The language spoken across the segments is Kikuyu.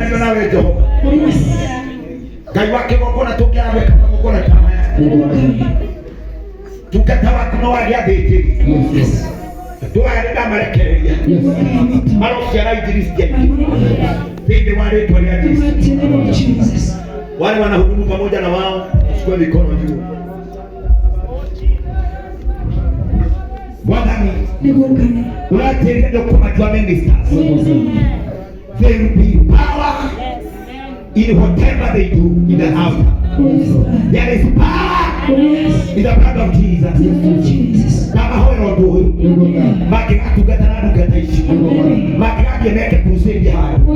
Tũigananio nawe Jehova. Ngai wa kĩgongona tũngĩaga gwĩka magongona ta maya. Tungata waku no wagĩa thĩnjĩri. Ndũaya nĩ ndamarekereria. Marociara injilisti aingĩ. Thĩinĩ wa rĩtwa rĩa Jesu. Wale wanahudumu pamoja na wao, chukua mikono juu. Mwathani ũratĩrire nĩ ũkũmatua ministers. There will be power in whatever they do in the altar. There is power in the blood of Jesus. Ndamahoera ũndũ ũyũ mangĩgatungata na ndungata ici mangĩgathiĩ meke crusade handũ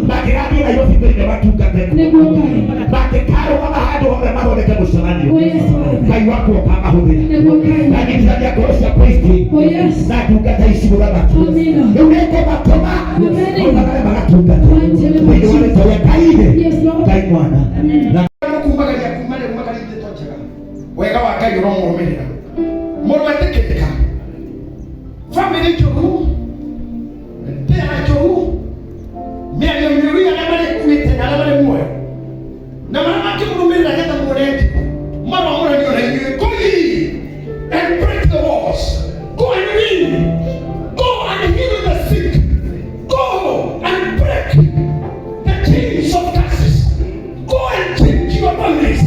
mangĩgathiĩ Nairobi thĩinĩ matungate mangĩkarũgama handũ hothe mathondeke mũcemanio Ngai wakwa ũkamahũthĩra ndanyitithania ngoro cia Kristo na ndungata ici mũthamaki rĩu nĩngũmatũma maumagare magatungate thĩinĩ wa rĩtwa rĩa Ngai Ithe Ngai Mwana na Mũkumagaria kuma rĩu makarĩte ndeto njega wega wa Ngai ũromũrũmĩrĩra mũndũ wetĩkĩrĩka bamĩrĩ njũru ndĩra njũru mĩario mĩũru ya arĩa marĩkuĩte na arĩa marĩ muoyo na marĩa makĩmũrũmĩrĩra getha muone ndio marwamũranio na inyuĩ. Go ye and break the walls, go and win, go and heal the sick, go and break the chains of curses, go and change your families,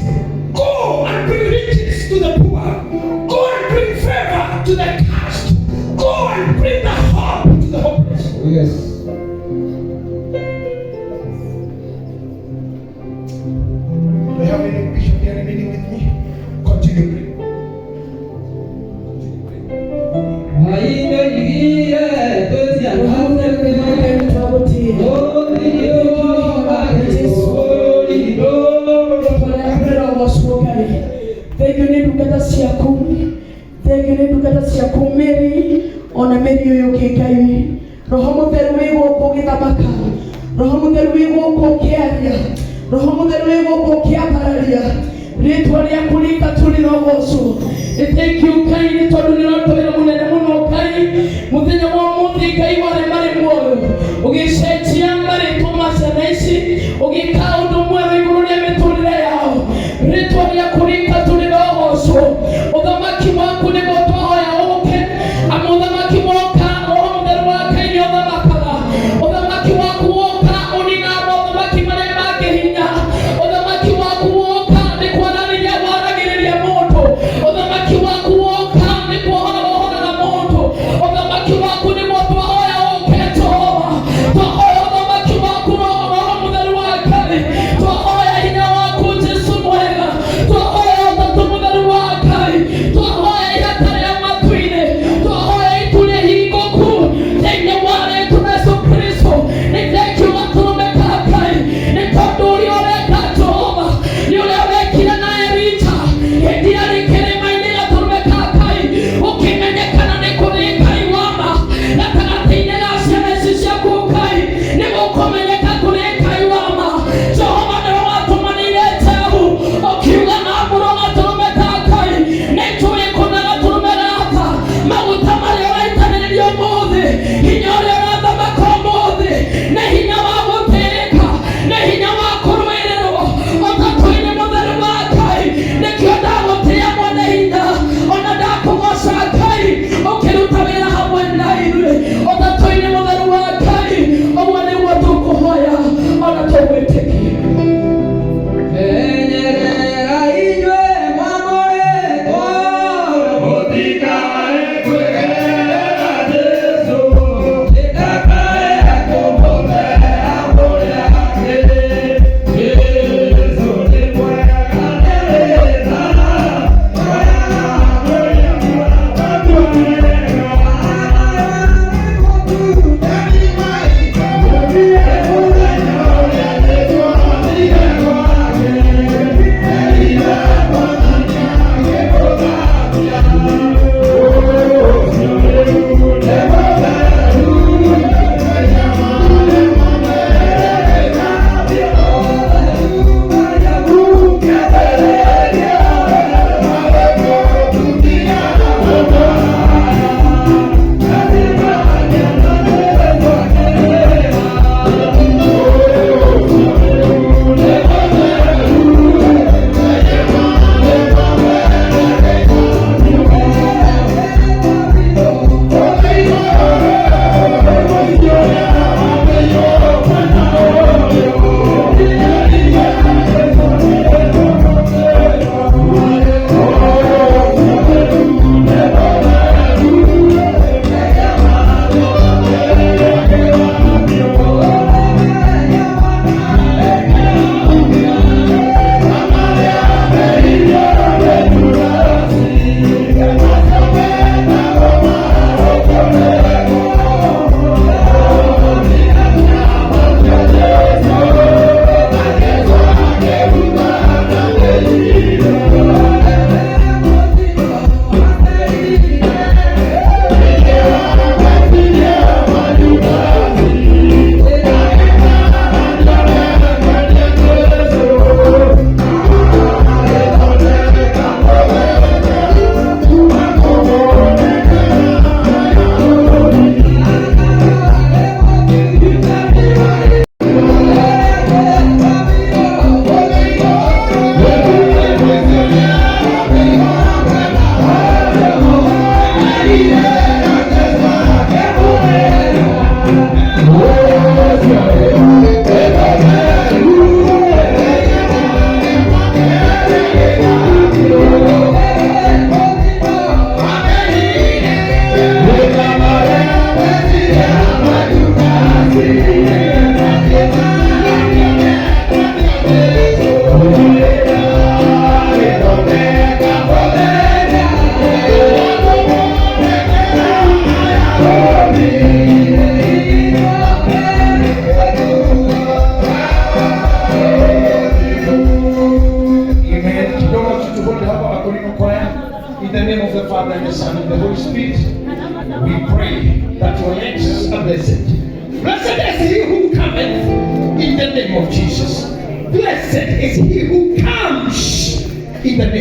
go and bring riches to the poor, go and bring favor to the cast, go and bring the hope to the hopeless. Yes. Do I have any bishop here remaining with me? Continue praying. Hwaĩ-inĩ twĩ ciana Thengiũ nĩ ndungata ciaku, thengiũ nĩ ndungata ciaku Mary ona Mary ũyũ ũngĩ. Ngai Roho Mũtheru wĩ gũkũ ũgĩthamaka, Roho Mũtheru wĩ gũkũ ũkĩaria, Roho Mũtheru wĩ gũkũ ũkĩambararia rĩtwa rĩaku rĩtatũ rĩrogocwo. Nĩ thengiũ Ngai nĩ tondũ nĩ ũratwĩra mũnene mũno Ngai mũthenya wa ũmũthĩ. Ngai warĩ marĩ muoyo ũgĩcenjia marĩtwa ma ciana ici, ũgĩka ũndũ mwerũ igũrũ rĩa mĩtũrĩre yao. Rĩtwa rĩaku rĩtatũ rĩrogocwo. Ũthamaki waku nĩguo twahoya ũke, amu ũthamaki woka Roho Mũtheru wa Ngai nĩ ũthamakaga. Ũthamaki waku woka ũninaga mothamaki marĩa mangĩ hinya. Ũthamaki waku woka nĩ kwaranĩria waragĩrĩria mũndũ. Ũthamaki waku woka nĩ kuohora wohoraga mũndũ. Ũthamaki waku nĩguo twahoya ũke, Jehova. Twahoya ũthamaki waku, Roho Mũtheru wa Ngai.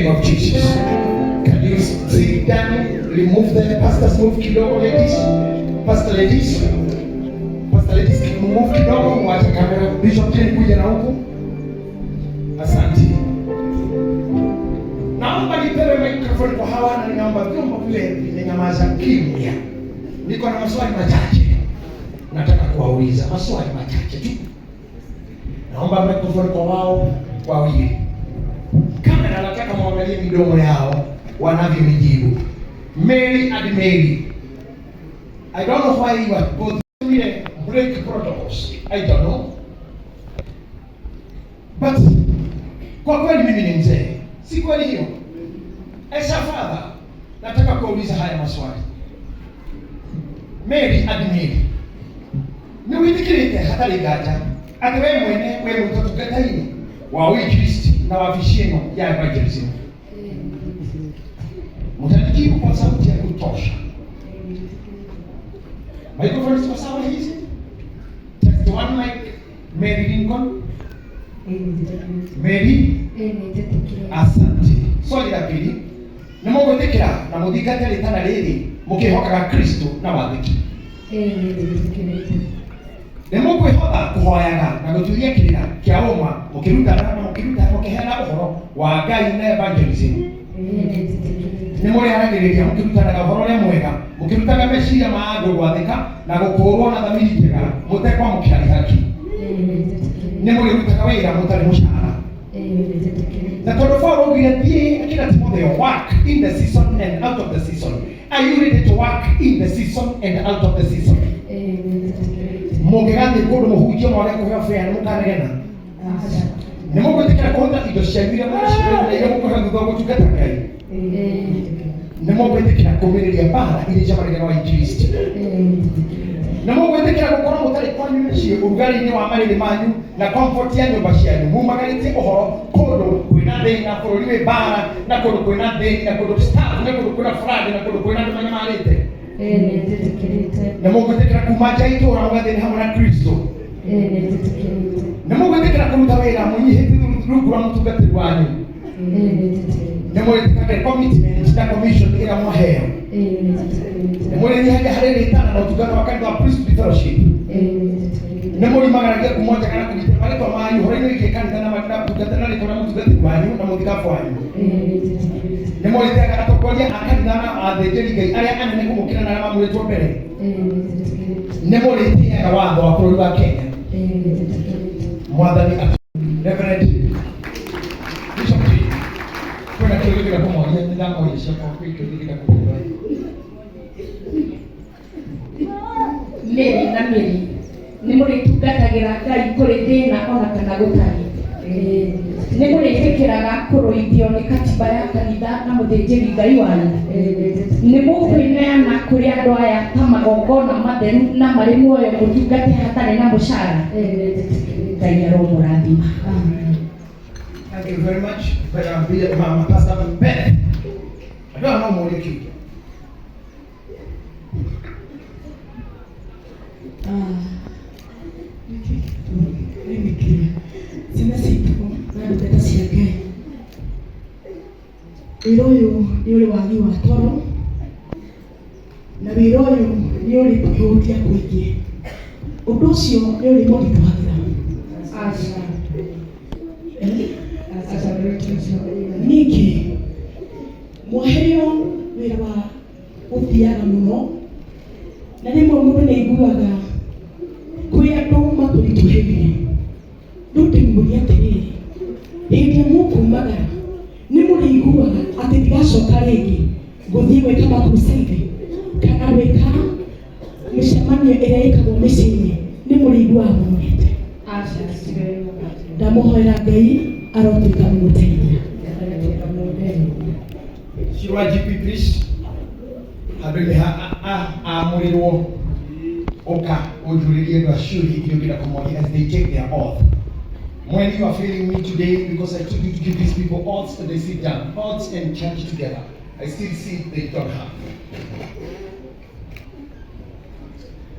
name of Jesus. Can you sit down? Remove the pastors, move kidogo ladies. Pastor ladies. Pastor ladies, move kidogo, mwache kamera. Bishop Jane kuja na huku. Asante. Naomba nipewe microphone kwa hawa na ninaomba vyombo vile vimenyamaza kimya. Niko na maswali machache. Nataka kuwauliza maswali machache tu. Naomba microphone kwa wao wawili. Kamera nataka muangalie midomo yao wanavyonijibu. Mary and Mary. I don't know why you are both here break protocols. I don't know. But kwa kweli mimi ni mzee. Si kweli hiyo? As a father, nataka kuuliza haya maswali. Mary and Mary. Nĩ wĩtĩkĩrĩte hatarĩ nganja atĩ we mwene wĩ mũtũtungata-inĩ wa uinjilisti na wabici ĩno ya evangelism. Mtanijibu kwa sauti ya kutosha. Microphone ziko sawa hizi? Test one mic. Mary Lincoln. Mary, asante. Swali la pili, nĩ mũgwĩtĩkĩra na mũthingate rĩtana rĩrĩ mũkĩhokaga Kristo na wathĩki? Nĩ mũkwĩhotha kũhoyaga na gũturia kĩrĩra kĩa ũma mũkĩrutana na mũkĩruta mũkĩheana ũhoro wa Ngai na evangelism? Nĩ mũrĩaragĩrĩria mũkĩrutanaga ũhoro ũrĩa mwega mũkĩrutaga meciria ma andũ gwathĩka na gũkũũrwo na thamiri njega mũtekwamũkĩra ihaki? Nĩ mũrĩrutaga wĩra mũtarĩ mũcara? Na tondũ Paul augire thiĩ akĩra Timotheo, work in the season and out of the season. Are you ready to work in the season and out of the season? Mũngĩgathiĩ kũndũ mũhunjie mwage kũheo fare nĩ mũkanegena? Nĩ mũgwĩtĩkĩra kũhũthĩra indo cianyu iria mũraciũrĩra na iria mũkũheo thutha wa gũtungata Ngai? Nĩ mũgwĩtĩkĩra kũmĩrĩria mbara iria icemanagia na wainjilisti? Nĩ mũgwĩtĩkĩra gũkorwo mũtarĩ kwanyu mĩciĩ ũrugarĩ-inĩ wa marĩrĩ manyu na comfort ya nyũmba cianyu mumagarĩtie ũhoro kũndũ kwĩna thĩna, bũrũri wĩ mbara na kũndũ kwĩna thĩni na kũndũ staff na kũndũ kwĩna flood na kũndũ kwĩna andũ manyamarĩte? Nĩ mũgwĩtĩkĩra kuma nja itũũra mũgathiĩ hamwe na Kristo? Nĩ mũgwĩtĩkĩra kũruta wĩra mũnyihĩte rungu rwa mũtungatĩri wanyu? Nĩ mũrĩtĩkagĩra commitment na commission ĩrĩa mwaheo? Nĩ mũrĩnyihagia harĩ rĩtana na ũtungata wa kanitha wa Priesthood Fellowship? Nĩ mũrimagaragia ngumo njega na kũgitĩra marĩtwa manyu ũhoro-inĩ wĩgiĩ kanitha na ũtungata na rĩtwa rĩa mũtungatĩri wanyu na mũthikabu wanyu? Nĩ mũrĩtĩaga atongoria a kanitha na athĩnjĩri Ngai arĩa anene kũmũkĩra na arĩa mamũrĩtwo mbere? Nĩ mũrĩtĩaga watho wa bũrũri wa Kenya? Mwathani Reverend Bishop T, kwĩna kĩũria kĩrĩa kũmoria nĩ ndamoria ciakwa kwĩ kĩũria kĩrĩa kũmoria. Mĩri na mĩri, nĩ mũrĩtungatagĩra Ngai kũrĩ thĩna ona kana gũtarĩ? Nĩ mũrĩtĩkĩraga kũrũithio nĩ katiba ya kanitha na mũthĩnjĩri Ngai wanyu? Nĩ mũkwĩneana kũrĩ andũ aya ta magongona matheru na marĩ muoyo mũtungate hatarĩ na mũcara? Ngai aromũrathima. Thank you very much. Mama Pastor Beth. Andũ aya no morie kĩũria. Ciana citũ na ndungata cia Ngai, wĩra ũyũ nĩ ũrĩ wagi wa toro na wĩra ũyũ nĩ ũrĩ kwĩhutia kũingĩ. Ũndũ ũcio nĩ ũrĩ mũritũhagĩra? Eh? Ningĩ mwaheo wĩra wa gũthiaga mũno na rĩmwe mũndũ nĩ aiguaga kwĩ andũ matũritũhĩirie, no ndĩmũrie atĩrĩrĩ, hĩndĩ ĩrĩa mũkumagara nĩ mũrĩiguaga atĩ ndigacoka rĩngĩ gũthiĩ gwĩka makrusade kana gwĩka mĩcemanio ĩrĩa ĩkagwo mĩciĩ-inĩ? Nĩ mũrĩiguaga mũnogete? Ndamũhoera Ngai arotuĩka mũgũteithia. Shirwa GP please. Handũ-inĩ ha amũrĩrwo ũka ũnjũrĩrie andũ acio iria ũngĩenda kũmoria as they take their oath. When you are failing me today because I told you to give these people oaths and they sit down, oaths and church together. I still see they don't have.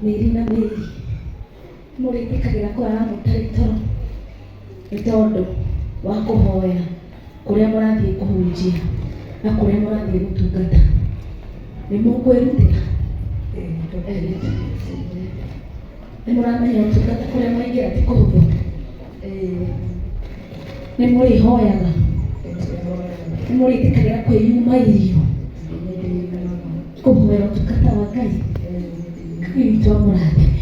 Mĩri na mĩri, mũrĩtĩkagĩra kũrara mũtarĩ toro nĩ tondũ wa kũhoya? Kũrĩa mũrathiĩ kũhunjia na kũrĩa mũrathiĩ gũtungata nĩ mũkwĩrutĩra? Nĩ mũramenya ũtungata kũrĩa mwaingĩra ti kũhũthũ? Nĩ mũrĩhoyaga? Nĩ mũrĩtĩkagĩra kwĩyuma irio kũhoera ũtungata wa Ngai? Ngai witũ amũrathime.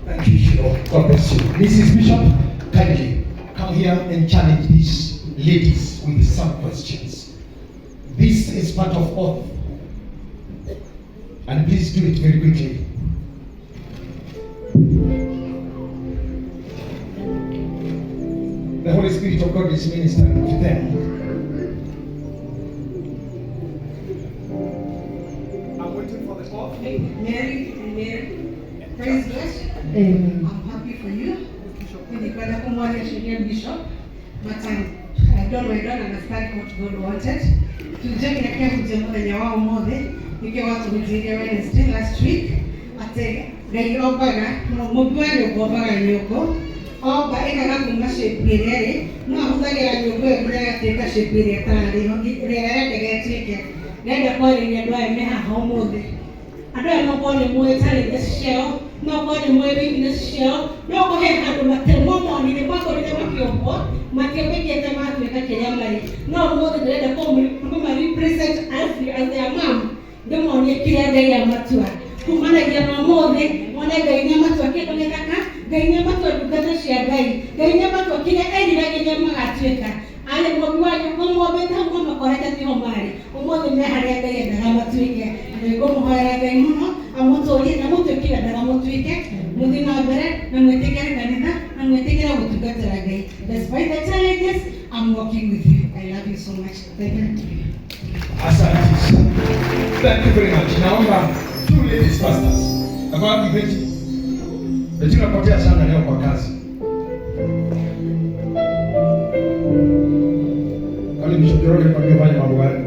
Thank you, Shiro. God bless you. Mrs. Bishop, kindly come here and challenge these ladies with some questions. This is part of oath. And please do it very quickly. The Holy Spirit of God is ministering to them. I'm waiting for the oath. Mary and Mary, praise God. Amen. I'm happy for you. Nilikwenda kumwaria sheria bishop, but I don't, I don't understand what God wanted. Tujenge kia kuje muthenya wa umuthi nikio watuhunjirie Wednesday last week atĩ Ngai ombaga mũmbi wa nyũngũ ombaga nyũngũ omba ĩkaga kuma shape ĩrĩa ĩrĩ no ahũthagĩra nyũngũ ĩyo nginya ĩgatuĩka shape ĩrĩa ĩtararĩ ho ĩrĩa arendaga ĩtuĩke. Ndĩrenda kwarĩria andũ aya me haha ũmũthĩ. Andũ aya no korwo nĩ mũĩ challenges ciao, no korwo nĩ mũĩ weakness ciao, no korwo he handũ mamonire makorire makĩũmbwo matiũmbĩkĩte matuĩka kĩrĩa marĩ. No ũmũthĩ ndĩrenda kũma represent as their mom, ndĩmonie kĩrĩa Ngai amatua kumanagia na ũmũthĩ mone Ngai nĩ amatua kĩndũ gĩthaka, Ngai nĩ amatua ndungata cia Ngai, Ngai nĩ amatua kĩrĩa eriragĩria magatuĩka. Arĩ mũmbi wa nyũngũ mombĩte hau mamakorete tiho marĩ ũmũthĩ me harĩa Ngai endaga matuĩke. Na nĩngũmũhoera Ngai mũno amũtũrie na mũtuĩke endaga mũtuĩke, mũthiĩ na mbere na mwĩtĩkĩre kanitha na mwĩtĩkĩre gũtungatĩra Ngai. Despite the challenges, I'm walking with you. I love you so much. Thank you. Asante sana. Thank you very much. Naomba two ladies pastors. Kwa Beti. Beti unapotea sana leo kwa kazi. Kwani Bishop Njoroge kwa fanya mambo gani?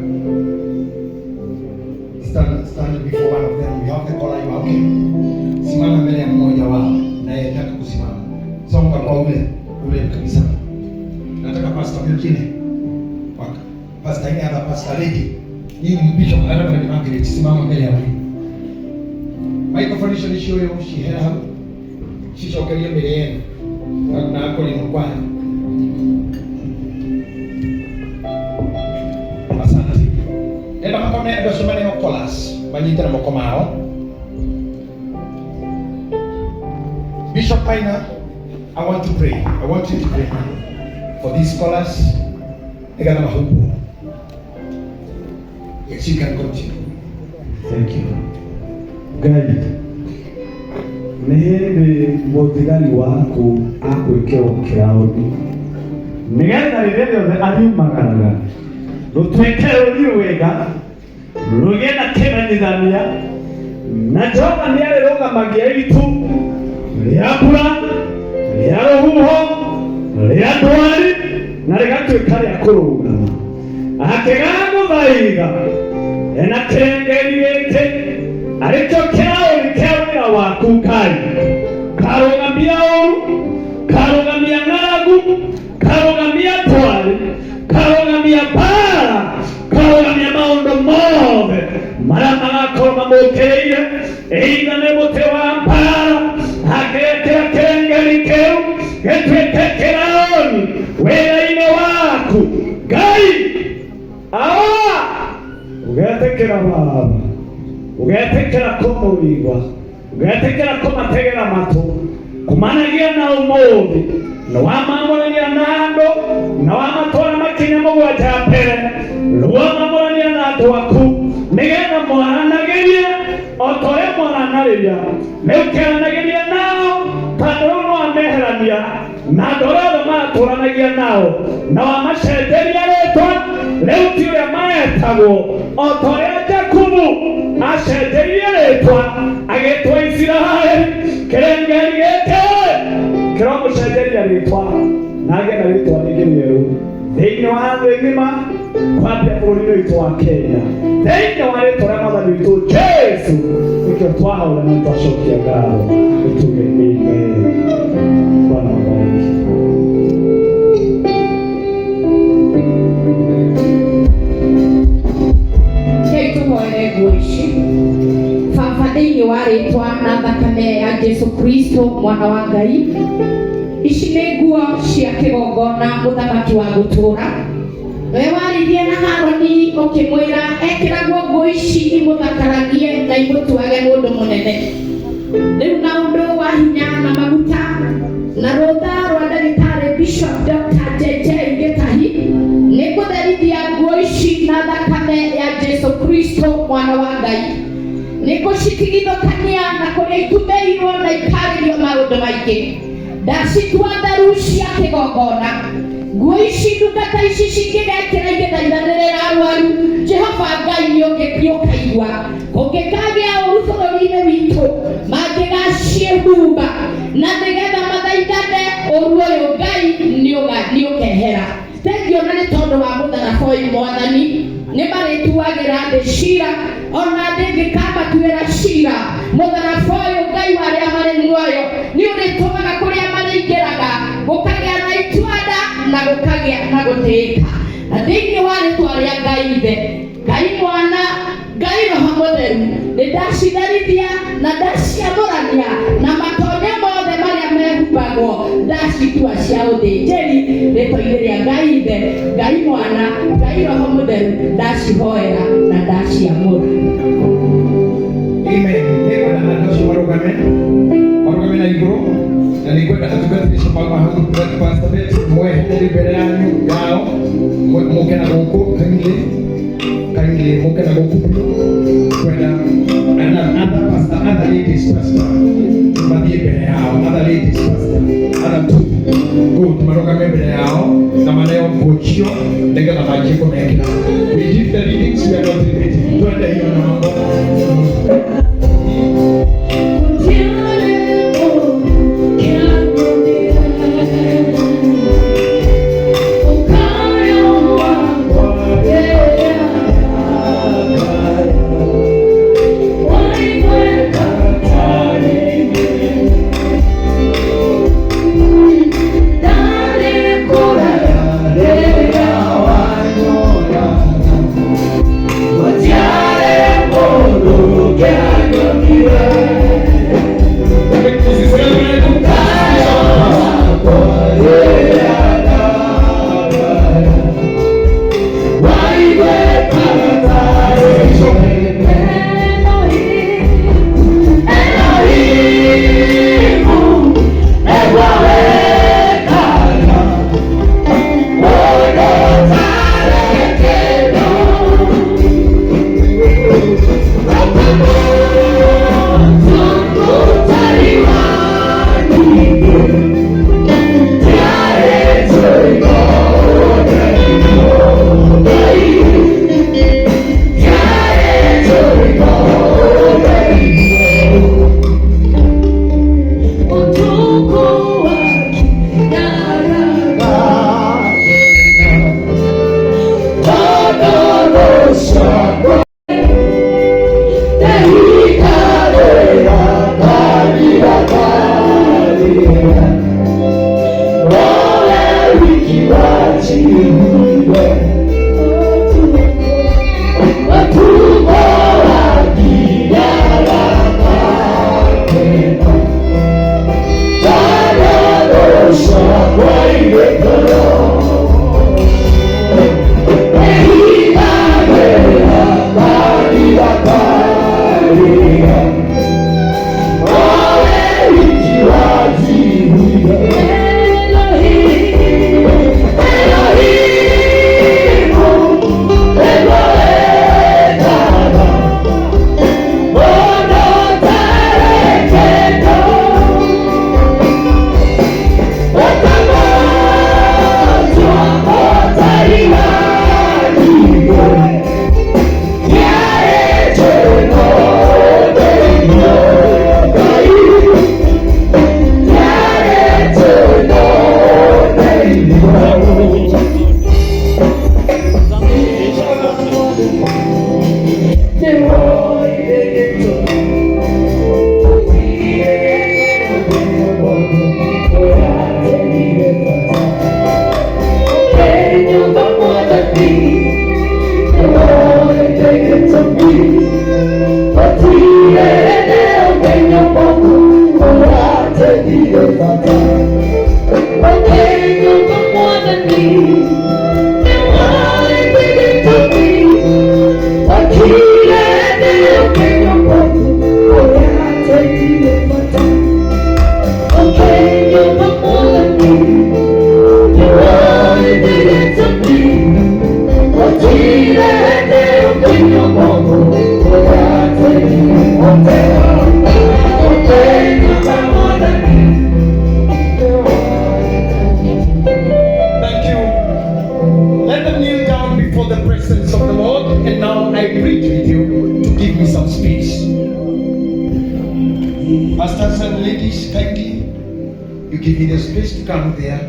Stand before one of them. You have the collar, you are okay. Simama mbele ya mmoja wao naye nataka kusimama. Songa kwa ule ule kabisa. Nataka pastor mwingine. Pastor any other pastor lady. Nini Bishop Reverend Margaret simama mbele ya huyu. Microphone icio nĩcio ũyũ cihere hau cicokerie mbere yenu na akũrĩ mũkwaya. Asante. Enda makone andũ acio maneo collars manyite na moko mao. Bishop Maina, I want to pray. I want you to pray for these scholars. Nĩgetha mahumbwo. Yes, you can continue. Thank you. Ngai, nĩ hĩndĩ mũthigari waku akwĩkĩrwo kĩraũni nĩgetha rĩrĩa rĩothe ariumagaraga rũtuĩke rũri rwega rũgĩe na kĩmenyithania na Jehova nĩ arĩrũgamagia itu rĩa mbura rĩa rũhuho rĩa ndwari na rĩgatuĩka rĩa kũrũgama akĩgagũthaiga ena kĩrengeri gĩkĩ arĩkĩo kĩraũni kĩa wĩra waku Ngai karũgamia ũru karũgamia ng'aragu karũgamia ndwari karũgamia mbara karũgamia maũndũ mothe marĩa magakorwo mamũkĩrĩire either nĩ mũtĩ wa mbara agekĩra kĩrengeri kĩu gĩtuĩke kĩraũni wĩra-inĩ waku Ngai awa ũgetĩkĩra baba ũgetĩkĩra kũmũigua ũgetĩkĩra kũmategera matũ kumanagia na ũmũthĩ na wamamũrania na andũ na wamatwara makinya mũgwanja mbere rĩu wamamũrania na andũ aku nĩgetha mwaranagĩrie o ta ũrĩa mwaranarĩria rĩu kĩaranagĩria nao tondũ rĩu no ameherania na andũ arĩa othe maratũranagia nao na wamacenjeria rĩtwa rĩu ti ũrĩa maetagwo o ta ũrĩa Jakubu acenjeirie rĩtwa agĩtwo Isiraeli kĩrengeri gĩkĩ kĩramũcenjeria rĩtwa na agĩe na rĩtwa rĩngĩ rĩerũ thĩinĩ wa thĩ ng'ima kwambia bũrũri-inĩ witũ wa Kenya thĩinĩ wa rĩtwa rĩa mwathani witũ Jesu nĩkĩo twahoya na twacokia ngatho nĩtuge amen. Bwana wabariki. Jesu Kristo mwana wa Ngai. Ici nĩ nguo cia kĩgongona mũthamaki wa gũtũũra. We waririe na Harũni ũkĩmwĩra ekĩragwo nguo ici imũthakaragie na imũtuage mũndũ mũnene. Rĩu na ũndũ wa hinya na maguta na rũtha rwa ndagĩtarĩ Bishop Dr. JJ Gĩtahi nĩ ngũtherithia nguo ici na thakame ya Jesu Kristo mwana wa Ngai. Nĩ ngũcitigithũkania na kũrĩa itumĩirwo na ikarĩrio maũndũ maingĩ. Ndacitua theru cia kĩgongona. Nguo ici ndungata ici cingĩgekĩra igĩthaithanĩrĩra arwaru, Jehova Ngai nĩũkaigua. Kũngĩkagĩa ũru bũrũri-inĩ witũ, mangĩgaciĩhumba na nĩgetha mathaithane ũru ũyũ Ngai nĩũkehera. Thengiũ na nĩ tondũ wa mũtharaba ũyũ Mwathani, nĩ marĩtuagĩra thĩ cira, ona thĩ ĩngĩkamatuĩra cira. Mũtharaba ũyũ Ngai wa arĩa marĩ muoyo nĩ ũrĩtũmaga kũrĩa marĩingĩraga gũkagĩa na ituanda na gũkagĩa na gũtĩĩka. Na thĩinĩ wa rĩtwa rĩa Ngai Ithe, Ngai Mwana, Ngai Roho Mũtheru, nĩ ndacitherithia na ndaciamũrania na matonya mothe marĩa mehumbagwo, ndacitua cia ũthĩnjĩri rĩtwa-inĩ rĩa Ngai Ithe, Ngai Mwana, Ngai Roho Mũtheru, ndacihoera na ndaciamũra. Amen. Nĩngwenda andũ acio marũgame marũgame na igũrũ na nĩngwenda atungatĩri acio mauma hau Pastor Betty mwehere mbere yanyu yao mũke na gũkũ kindly kindly mũke na gũkũ biũ kwenda other pastor, other ladies pastor mathiĩ mbere yao, other ladies pastor, other two good marũgame mbere yao na maneo nguo icio nĩgetha manjie kũmekĩra. We give the readings, we are not repeating. Twende hiyo na mambo. You give me the space to come there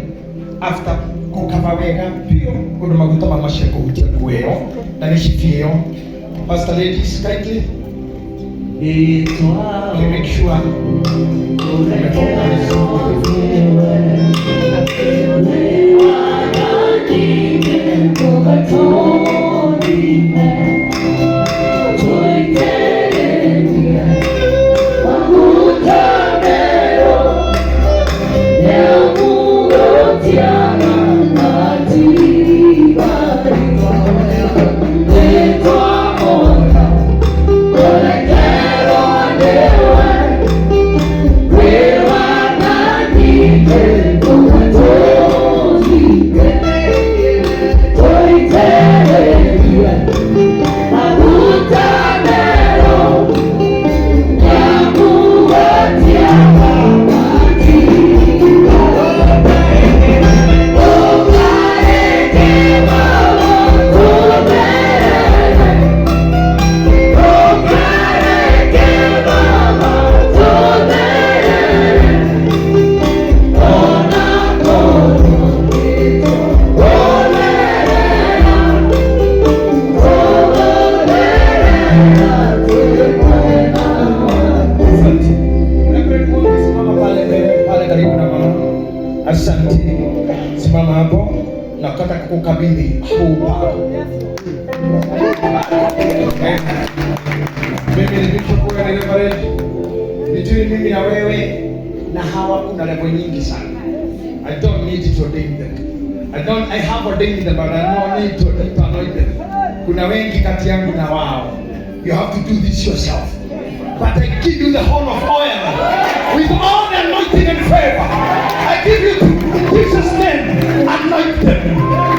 after kukava wega biũ ũndũ maguta ma macio kũhutia nguo ĩyo na mĩcibi ĩyo. Pastor ladies, kindly you make sure Asante. Reverend Mungu, simama pale mbele, pale karibu na mama. Asante. Simama hapo. Nataka kukukabidhi huu upako. Mimi ni Bishop wewe ni Reverend. Between mimi na wewe na hawa kuna level nyingi sana. I don't need to ordain them. I don't I have ordained them, but I don't need to anoint them. Kuna wengi kati yangu na wao. You have to do this yourself. But I give you the horn of oil with all the anointing and favor. I give you to, in Jesus' name, anoint them.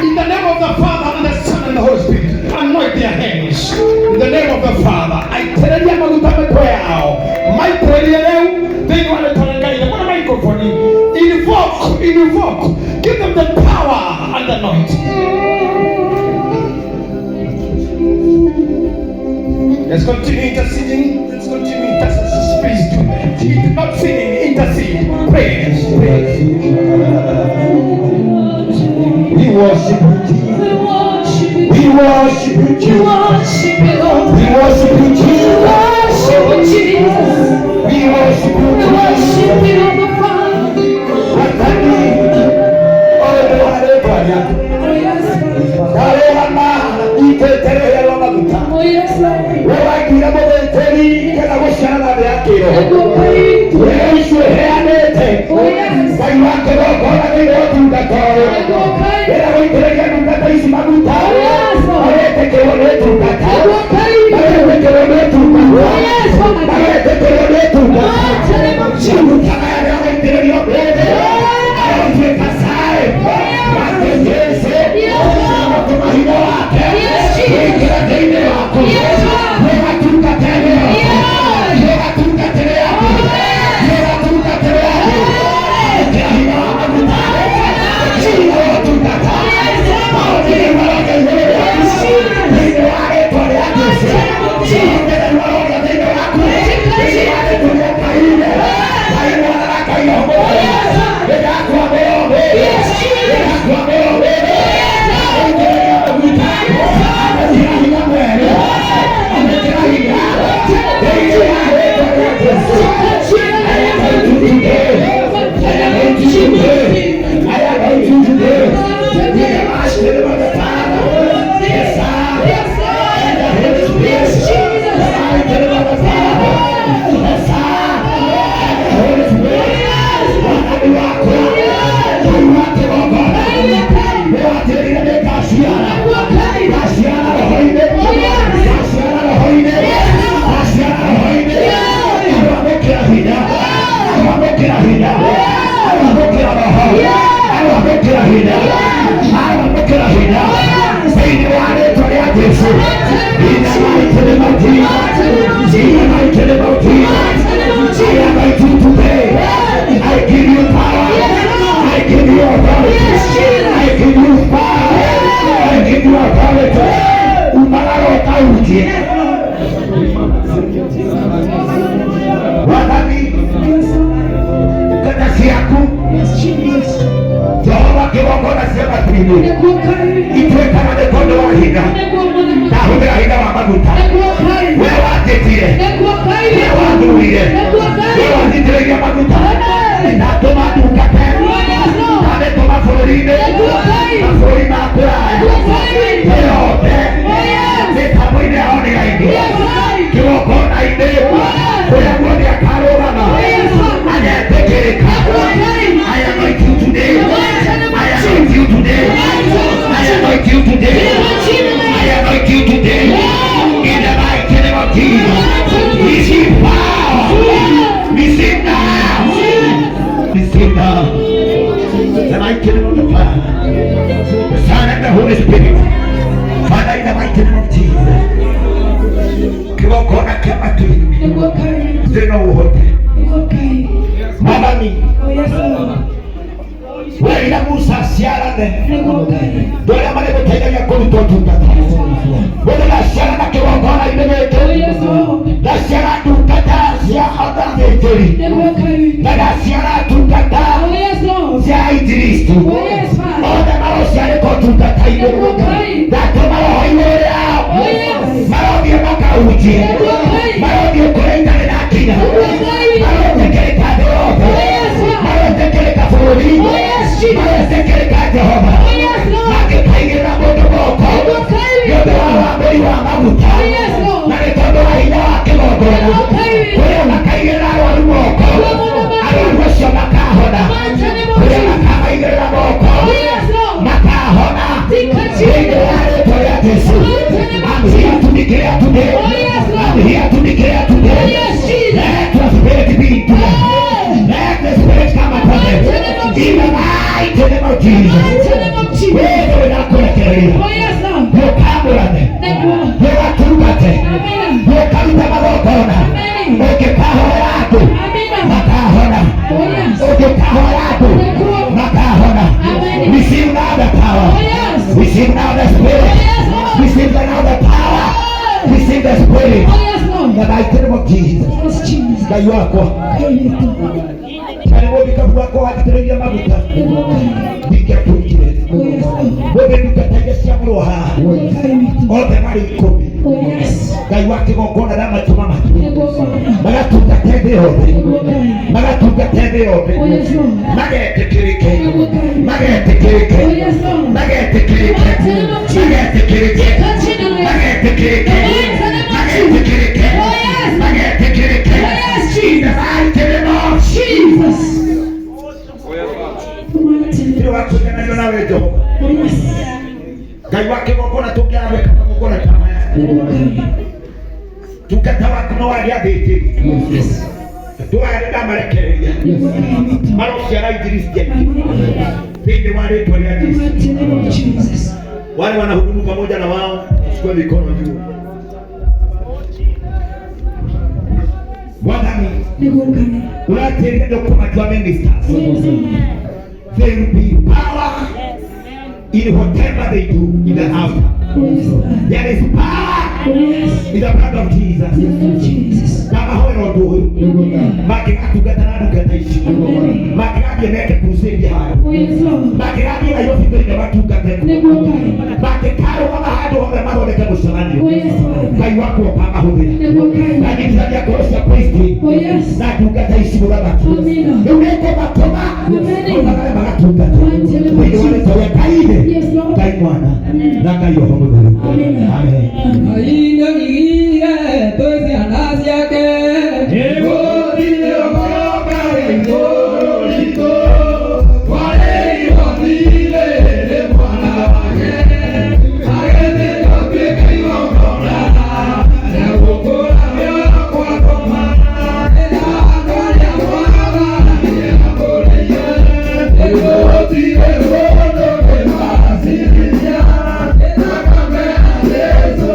In the name of the Father and the Son and the Holy Spirit, anoint their hands. In the name of the Father, I tell you, maguta mĩtwe yao. Maitĩrĩrie rĩu thĩinĩ wa rĩĩtwa rĩa Ngai. Mbona microphone? Invoke, invoke. Give them the power and the anointing. Let's continue interceding. Let's continue interceding. Please do that. Not singing, intercede. Pray. Pray. We worship you, Jesus. We worship you, Jesus. We worship you, Jesus. We worship you, Jesus. Wathani, othe wa rĩĩtwa rĩaku. Ndarũgama nyitĩte rũhĩa rwa maguta. We waiguire mũthĩnjĩri kana gũciarana thĩ ya kĩroho. Wĩra ũcio ũheanĩte. Ngai wa kĩgongona thĩinĩ wa ũtungata ũyũ. Wĩra gũitĩrĩria ndungata ici maguta. Magetĩkĩrwo nĩ ndungata. Magetĩkĩrwo nĩ ndungata. Magetĩkĩrwo nĩ ndungata. Maguta maya nĩmagũitĩrĩrio ũmũthĩ. Arotuĩka cai. Wake Jesũ. Gũtũma hinya wake. Wĩingĩre thĩinĩ waku. Wĩgatungatĩre yaku. Wĩgatungatĩre yaku. Wĩgatungatĩre yaku. Ĩkĩra hinya wa maguta. Hinya wa ũtungata. Maũndũ maroka igũrũ rĩaku. Thĩinĩ wa rĩĩtwa rĩa Jesũ. Mũtheru aroka thĩinĩ waku. Thĩinĩ wa rĩĩtwa rĩa Ngai. Ngai Mwana na Ngai Roho Mũtheru. Nĩndakwamũra ũmũthĩ. Nĩndakwamũra ũmũthĩ. Ũitĩrĩrio maguta. Amĩkĩra hinya mwerũ. Amĩkĩra hinya. Thĩinĩ wa rĩĩtwa rĩa Jesũ. I am going to today. I am going to today. I am going to today. In the mighty name of the Father, the Son, and the Holy Spirit. The mighty name of the Father, the Son, and the Holy Spirit. Wathani wakwa, Ngai wa kĩgongona, nĩwatĩrĩire nĩngaciara. Ngaciara roho-inĩ. Ngaciara roho-inĩ. Ngaciara roho-inĩ. Arwamũkĩra hinya. Arwamũkĩra hinya. Arwamũkĩra roho. Arwamũkĩra hinya. Arwamũkĩra hinya. Thĩinĩ wa rĩĩtwa rĩa Jesũ. In the mighty name of Jesus. In the mighty name of Jesus. I am anointing today. I give you power. I give you authority. I give you power. I give you authority. Umararota ujie. Wathani, ndungata ciaku. Jehova kĩgongona cia matu-inĩ ituĩkaga nĩ tondũ wa hinya ndahũthĩra hinya wa maguta we wanjĩtire we wathurire we wanjitĩrĩirie maguta ndatũma ndungate ndamĩtũma bũrũri-inĩ mabũrũri ma kũraya thĩ yothe mĩtambo-inĩ ya online kĩgongona-inĩ kũrĩa guothe akarũgama agetĩkĩrĩka. I anoint you today. I anoint you today. I anoint you today. I anoint you today. In the mighty name of Jesus. Receive power. Receive now. Receive now. The mighty name of the Father, the Son, and the Holy Spirit. Father, in the mighty name of Jesus. Kĩgongona kĩa matu-inĩ thĩna ũhote Mwathani werira Musa aciarane andũ arĩa marĩgũteithagia kũruta ũtungata wethe ndaciarana kĩgongona-inĩ gĩkĩ ndaciara ndungata cia athĩnjĩri na ndaciara ndungata cia injilisti othe marociarĩka ũtungata-inĩ ndatũma roho igũrũ rĩao marothiĩ makahunjie marothiĩ kũrĩa itarĩ ndakinya marotĩkĩrĩka thĩ yothe marotĩkĩrĩka bũrũri marotĩkĩrĩka Jehova mangĩkaigĩrĩra mũndũ moko nĩ ũndũ wa wambũri wa maguta na nĩ tondũ wa hinya wa kĩgongona kũrĩa makaigĩrĩra arwaru moko arwaru acio makahona kũrĩa makamaigĩrĩra moko makahona thĩinĩ wa rĩtwa rĩa Jesu. I'm here to declare today. I'm here to declare today. Let the Spirit be into them. Let the Spirit come upon them. In the mighty name of Jesus. Wewe ndakũrekereria ndũkamũrane ndũgatungate ndũkaruta magongona ũngĩkahoya andũ makahona ũngĩkahoya andũ makahona. Receive now the power. Receive now the Spirit. Receive now the power. Receive the Spirit. In the mighty name of Jesus. Ngai wakwa cyane mũthikabu wakwa wanjitĩrĩirie maguta ndingĩatuĩkire wĩthĩ ndungata iria ciamũrwo haha othe marĩ 10 Ngai wa kĩgongona ndamatũma matu magatungate thĩ yothe magatungate thĩ yothe magetĩkĩrĩke magetĩkĩrĩke magetĩkĩrĩke magetĩkĩrĩke magetĩkĩrĩke magetĩkĩrĩke magetĩkĩrĩke. In the mighty name of Jesus. Ndio wakũigananio nawe Jehova Ngai wa kĩgongona tũngĩaga gwĩka magongona ta maya tungata waku no warĩ athĩnjĩri ndwaya nĩ ndamarekereria marociara injilisti aingĩ thĩinĩ wa rĩtwa rĩa Yesu. Wale wanahudumu pamoja na wao chukue mikono juu. Mwathani ũratĩrire ndũkũmatua ministers. There will be power in whatever they do in the altar. There is power in the blood of Jesus. Ndamahoera ũndũ ũyũ mangĩgatungata na ndungata ici mangĩgathiĩ meke crusade handũ mangĩgathiĩ Nairobi thĩinĩ matungate mangĩkarũgama handũ hothe mathondeke mũcemanio Ngai wakwa ũkamahũthĩra nanyitithania ngoro cia Kristo na ndungata ici mũthamaki rĩu nĩngũmatũma maumagare magatungate thĩinĩ wa rĩtwa rĩa Ngai Ithe Ngai Mwana na Ngai Roho Mũtheru. Amen. Ainogire twĩ ciana ciake nĩgũthiĩ ũgoroka igũrũ ritũ twarĩirwo thirĩ mwana wake agĩthĩnjwo tuĩke igongona rĩa gũkũra mĩoyo kwa ngoma ĩthako rĩa Mwathani rĩakũrĩire nĩgũtirĩ mũndũ ũngĩmacirithia ĩthakame ya Jesũ.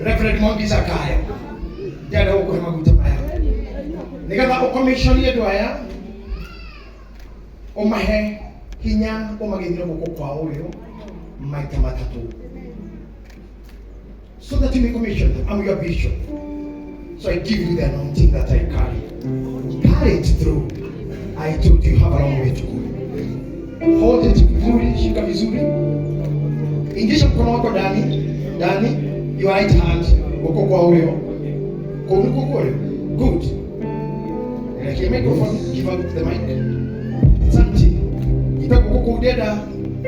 Reverend Mwangi Zakayo ndĩrenda gũkũhe maguta maya nĩgetha ũkomishoni andũ aya ũmahe hinya ũmageithĩre guoko kwa ũrĩo maita matatũ so that you may commission them. I'm your bishop. So I give you the anointing that I carry. Carry it through. I told you, you have a long way to go. Hold it vizuri, shika vizuri. Ingisha mkono wako ndani, ndani, your right hand, guoko kwa ũrĩo. Kũu nĩkuo kwa ũrĩo. Good. Elekea microphone, give out the mic. Asante. Ita guoko kũu ndĩrenda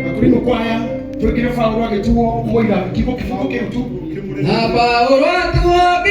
akurino kwaya twĩkĩre Paũlũ agĩtuo mũira kiugo kĩbungo kĩu tu. Na Paulo atuo